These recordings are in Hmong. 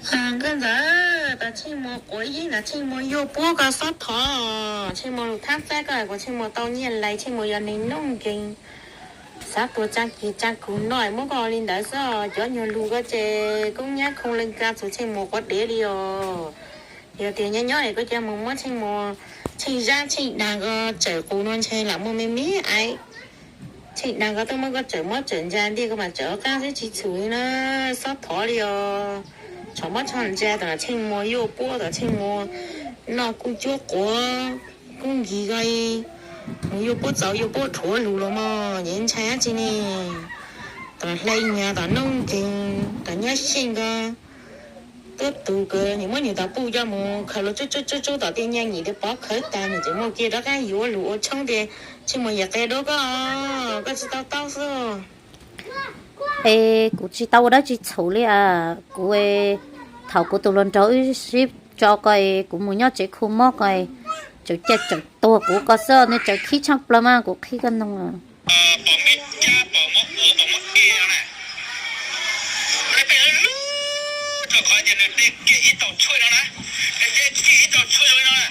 Nkauj Ntxawm, tas Tsheej Muas quav yeeb, tas Tsheej Muas yuav puab koj xob thov. Tsheej Muas lus thab txab koj, kuv Tsheej Muas tau nyiaj lais, Tsheej Muas yog neeg noob nkeeg, xav tua tsaa kis tsaa kug noj muab koj li ntawd xwb. Cov nyuag lug koj ces koob nyab khoo leej ka txug Tsheej Muas quav dev li os. Yog tias nyob nyob es koj coj mus muab Tsheej Muas, Tsheej Zab, Tsheej Dag koj tsawm qus no ntshe lam muaj me me aiv. Tsheej Dag koj twb muab koj tsawm mob tsawm ntsa ntiag koj mas tsawm ob qab xwb tsis txhum li na, xob thov li os. Txhob mob txhob ntsa, tam Tsheej Muas yuav puab, tam Tsheej Muas noj kuj cuab quav kuj nkig koj, mus yuav puab txaus yuav puab rhuav lug los mog, yeej ntshai dab tsi ne. Tam hlais nyag, tam noob nkeeg, tam nyab xyeej koj tuab tug kawg, nws muab nws tas puj coj mus khaws los tsub tsub tsub tsub tom tej nyaj nyim tej pov khawv tas, nws tseem muaj kiag rov qab yuav lug ua tshoob tias Tsheej Muas yam qia dua koj, koj tsis tau taub xwb. Es kuv tsis tau ua dab tsi txhaum li as, kuv thaum kuv tus hluas nraug wb sib tso ko, kuv mus nyob tsev khu mob ko, tseem caj tseem tuag kuv ko xwb, nws tseem khib tshaaj plawg mas kuv qhib koj noog. Pom me cab pom mob quav pom mob qia no na, peb lub rau qhov tias nws de kiag ib tau tshuaj no na, nws de kiag ib tau tshuaj zoo li no na.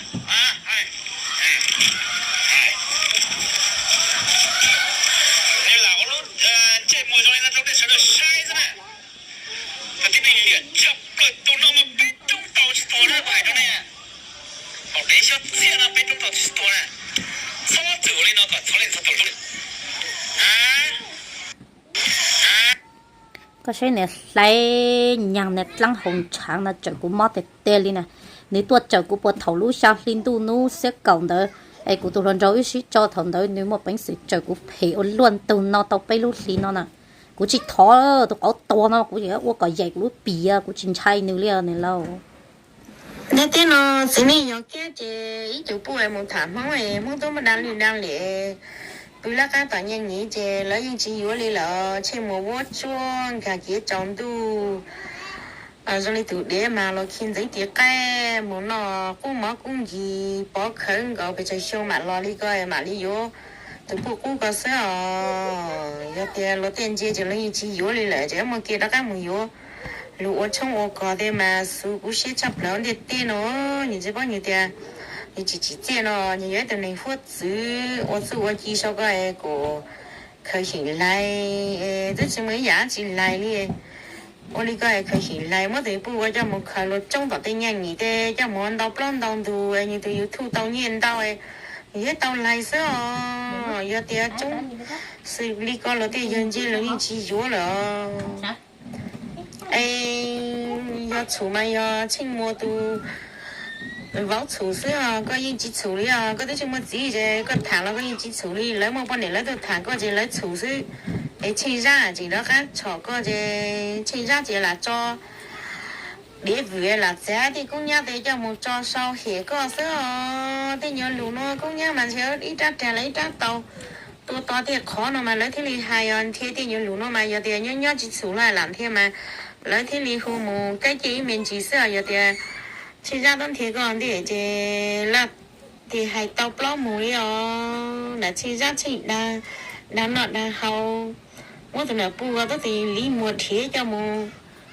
Nws lam ua lub ntsej muag zoo li no rau nej sawv daws saib xwb na. Koj tib neeg liam tshaj plaws, tus no mas peb roob tau tsis tuag na, kuv hais rau nej. Haus dev xyob txiaj no peb roob tau tsis tuag na. Txhob txwm ua li no kom txhob leej txhob tus. Koj saib niag hlais nyag niag dlaab hau ntshaav no tsawm kuv mob tiag tiag li na. Nws tuaj tsawm kuv puag thaum lub xya hli ntuj nub xiab kaum ntawd, es kuv tus hluas nraug wb sib tso thaum ntawd nws muaj peev xwm tsawm kuv phem ua luaj ntug no tau peb lub hli no na. Kuv tsis thov tus qauv tuag no, kuv ua kom yaim kuv lub pim, kuv tsis ntshai nws li os niam laus. Ntiaj teb no txiv neej yog kiag ces ib tug puj mus tham Hmoob, Hmoob twb muab da lwj da liam pw lab qab tom nyaj nyiv ces lawv yeej tsis yuav li lawm. Tsheej Muas vuab tsuab nkag kiav tsaus ntuj zoo li tus dev mas los khi ntxeev tis qaib mus noj qub mov qub nkig pov khawv nkaus pes tsawg xyoo mam los li ko mam li yuav tus puj qub ko xwb os. Yog tias luag tej ntsia ces lawv yeej tsis yuav li lawm ces muaj kiag rov qab mus yuav lug ua tshoob ua kos tej mas xub kuv siab tshaj plaws ntiaj teb no. Nws tsis paub nws tias nws tsis tsim txiaj no, nws yog ib tug neeg huab txwv ua txuj ua ci sau ko es kuv khaws xyeem lais, twb tsis muaj ib yam tsis lais li. Ua li ko es khaws xyeem lais muab tus puj ua coj mus khaws luag tsoob tom tej nyaj nyiv tej coj mus ntau plaub ntau ntug es nws tus YouTube tau nyiaj ntau es nws thiaj tau lais xwb os. Yog tias tsoob xws li ko los tej yawg ntsia lawv yeej tsis yuav lawm. Es yog txhum mas yog Tsheej Muas tus vauv txhum xwb os, koj yeej tsis txhum li os. Koj twb tsis muaj txiv ces koj tham los koj yeej tsis txhum li. Lawv muaj poj niam lawv tuaj tham koj ces lawv txhum xwb. Es Tsheej Zab tseem rov qab tshom koj ces Tsheej Zab ces lam tso dev vwm lam txav tej koob nyab tej coj mus tso sau hem koj xwb os. Tej nyuag lus no koob nyab mas ntshe ib rab rag los ib rab tau. Tua to tej qhov no mas lawv thiaj li hais os, nrhiav tej nyuag lus no mas yog tias nyob nyob tsis txhum los lam nrhiav mas lawv thiaj li hu mus kaib cej ib me ntsis xwb os. Yog tias Tsheej Zab tuaj nrhiav koj ntej ces laj tis hais tau plaub mus li os. Lam Tsheej Zab Tsheej Dag, dag noj dag haus, muab tus nam puj ko tuab tis Liv Muas Rhiav coj mus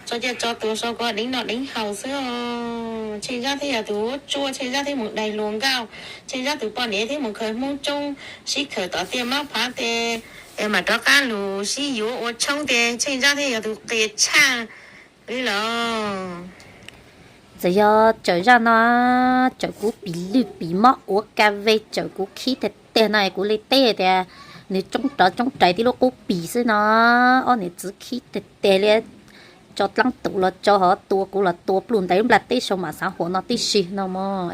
tso coj tso tua sau ko deev noj deev haus xwb os. Tsheej Zab thiaj yog tus huab tsuaj, Tsheej Zab thiaj mus daig hluas nkauj, Tsheej Zab tus poj niam thiaj mus khaws Hmoob tsoob sib khaws tom tiaj mab phav tej es mam rov qab lug sib yuav ua tshoob tej, Tsheej Zab thiaj yog tus qias tshaj li lawm. Txawm yog tsawm zaj no, tsawm kuv pim lwj pim mob ua ka ve, tsawm kuv khib tiag tiag no es kuv li teb tias nws tsoob rov tsoob rais tib lub qub pim xwb no. Ob niam txiv khib tiag tiag li, tso dlaab tus los tso hov, tua kuv los tua pluj ntais lub nplaj teb sau mam xav huam no tib si no mog.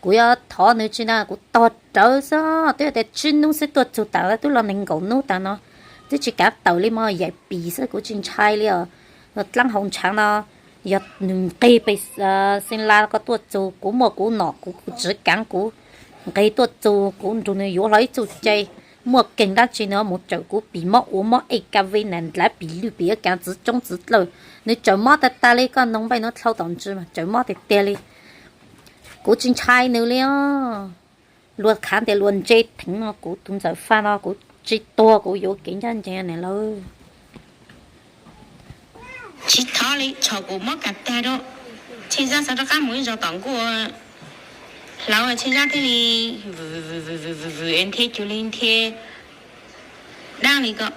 Kuv yuav thov nws tsis na, kuv tog rawv xwb, twb tias tsib hnub xwb tuaj txug tas twb los nees nkaum hnub tas no, twb tsis kav tawm li mog, yaim pim xwb kuv tsis ntshai li os. Dlaab hau ntshaav no, yog nws nqig pem Xeem Las ko tuaj txug, kuv muaj kuv nom kuv kuv tsis kav, kuv nqig tuaj txug kuv nrug nws yuav hlo ib txuj cai, muaj keeg dab tsi nws mus tsawm kuv pim mob ua mob ej ka ve na, dlaab pim lwj pim kav txwv tsoob txwv dlawj, nws tsawm mob tag tag li, koj noog npaj nuav dlhau tom ntsis mas tsawm mob tiag tiag li. Kuv tsis ntshai nws li os. Luag khav tias luag ntse theev no, kuv tus ntxawm Faj no kuv tsis tuag kuv yuav kev ncaj ncees na lawm. Tsis thov li, tshov kuv mob kas tag rau. Tsheb Zab xav rov qab mus ib zos tom nkuaj hlauv, Tsheb Zab thiaj li vwm vwm vwm vwm vwm vwm nthi cuv li nthi dab li ko.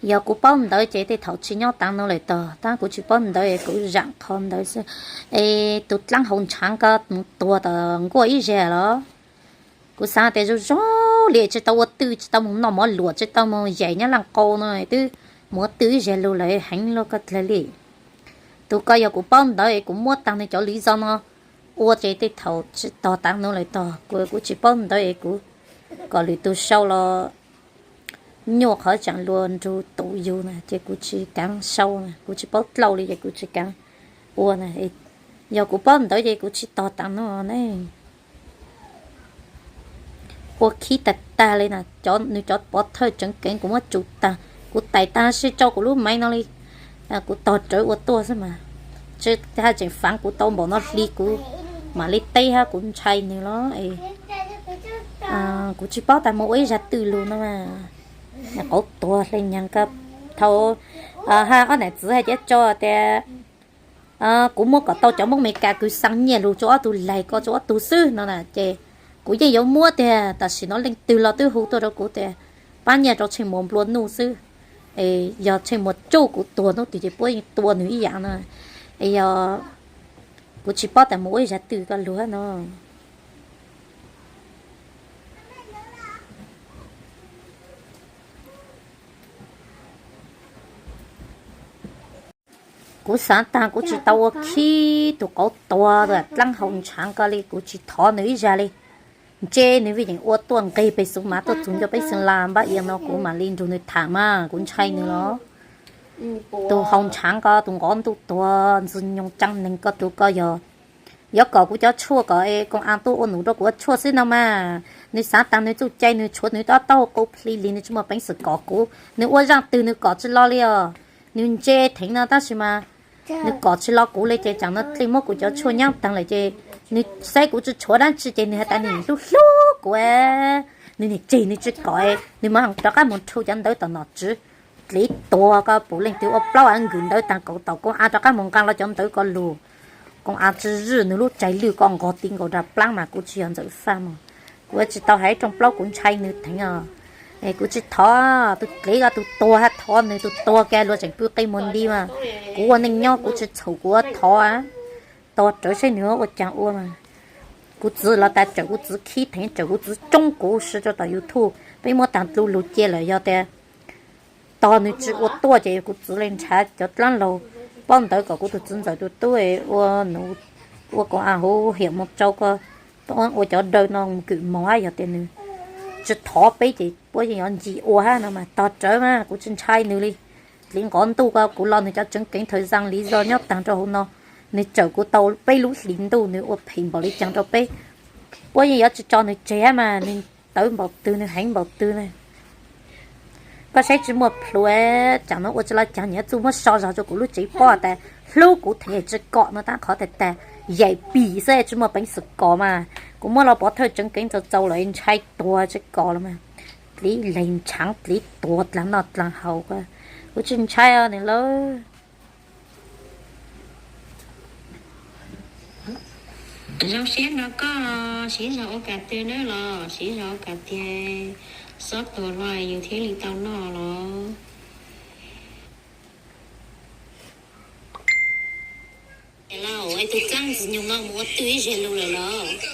Yog kuv paub ntawd ces tej thaum tsis nyob tav no lawm tog, tab kuv tsis paub ntawd es kuv zam qhov ntawd xwb. Es tus dlaab hau ntshaav ko mus tuag tom nkuaj ib zag los? Kuv xaav tias zoo zoo li tsis tau ua twj, tsis tau mus noj mov luam, tsis tau mus yaim nyob laj qau no, twb mus ua twj ib zag lug lawm, heev luaj koj dlag li. Tus ko yog kuv paub ntawd es kuv muab taag nwg cov lwm zog no ua ces tej thaum tsis tog tav no lawm tog, kuv tsis paub ntawd es kuv kom lwm tus sau los nyuaj qhov tseem luag nrug tus yug na ces kuv tsis kaav sau na, kuv tsis paub dlhau li ces kuv tsis kaav ua na. Yog kuv paub ntawd ces kuv tsis tog tav no ne. Ua khib tag tag li na, cov nws cov pov thawj tseev keev kuv muab tsum tag, kuv tais tag sib tso kuv lub maiv no li. Kuv tog rawv ua tuaj xwb mas, tsis haj tseem faav kuv tau npaum no hli kuv mam li teb hab kuv ntshai nws los. Kuv tsis paub tas mus ua ib zag twj lug no mas, qauv tuag hle nyaag ko. Thaum hab ob nam txwv hab cav tso tias kuv muab kom tau cov Moob Amelikas kws xaa nyiaj lug rua ob tug laig ko rua ob tug xwb no na ces kuv yeej yuav muab tiag, tam sim no leej twg los twb hu tuaj rau kuv tias pab nyiaj rau Tsheej Muas nplua nuj xwb. Yog Tsheej Muas tsuj kuv tuag hnub twg ces puab yeej tua nws ib yam no. Yog kuv tsis paub tas mus ua ib zag twj ko lug no. Kuv xaav taag kuv tsis tau ua khib tus qauv tuag dlaab hau ntshaav ko li, kuv tsis thov nws ib zag li. Ntseb nws vij yeem ua tuaj nqeg peg xuv mav tuaj txug nco peb xeev las npab iav no kuv mam li nrug nws tham mas kuv ntshai nws los. Tus hau ntshaav ko tus nqov ntuj tuag ntxwg nyoog caab neeg ko tus ko yog yuav kom kuv cov tshuaj kom koom av tuaj ua num rau kuv ua tshuaj xwb no mas. Nws xaav taag nws txuj cai nws tshuav nws tob taub qau plhis li nws tsis muaj peev xwm kom kuv. Nws ua zaaj twg nws kom tsis los li os. Nws ntse theev no tab sis mas nws kom tsis los kuv li ces tsaam no dlej muab kuv cov tshuaj nyaab taag lawm ces nws saib kuv tsis tshuav dlaab tsi ces nws has tas nws hlub hlub kuv, nws nim tseg nws tsis kom, nws mam rov qab mus rhu cov ntawv tom nom tswv. Dliv tuag ko pum leej twg ua plaub av nkws ntawv taag kaum tom koom av rov qab mus nqaa los cov ntawv ko lug. Koom av tsi zwj nws lub tsaiv lwj ko nqog ti nkaus nrag plaab mas kuv tsis yog Ntxawm Faj mog. Kuv tsis tau hais rooj plaub kuv ntshai nws theev os. Kuv tsis thov tus dliv ko tus tuag hab thov nws tus tuag kiag luag tseem pw qe muag nti mas. Kuv ua neej nyob kuv tsis txhaum kuv ua thov. Tos rawv saib nws ua caag ua mas. Kuv txwv los tas tsawm kuv txwv khib theev tsawm kuv txwv tsoob kuv sib rau tom YouTube peb muab taag dlu lug cia lawm yog tias tog nws tsis ua tuaj ces kuv txwv le nrhav cov dlaab laug paub ntawv kom kuv tus txwv ntxawm tus tub ua nws ua koom av huv hiam mus rau ko ua cov dawb no mus kws moog hab yog tias nws tsis thov peb ces puab yeej yuav ncig ua hab no mas tog rawv mas kuv tsis ntshai nws li. Dliv nqov ntuj ko kuv los nws cov tseev keev thawm zaa li zog nyob taag rau hauv no, nws tsawm kuv tau peb lub hlis ntuj nws ua phem npaum li caag rau peb. Puab yeej yuav tsis tso nws tseg hab mas nws tawv npaum twg nws heev npaum twg na. Koj saib tsis muaj plhuav, tsaam no ua tsis los caag nyiam txuj muab so zog rau kuv lub tsev pob tas hlub kuv theev tsis kom no tab qhov tas tas yaim pim xwb tsis muaj peev xwm kom mas. Kuv muab los pov thawj tseev keev txaus txaus lawm ntshai tuag tsis kom los mas. Dliv leeg ntshaav dliv tuag dlaag noj dlaag haus ko. Kuv tsis ntshai os nws lawm. Zoo siab nrog koj, siv zog ua kas tiag nawb los, siv zog ua kas tiag, xob tuag los yus thiaj li tau noj los. Los tus txaaj ntxwg nyoog no mus ua twj ib zag lug lawm los.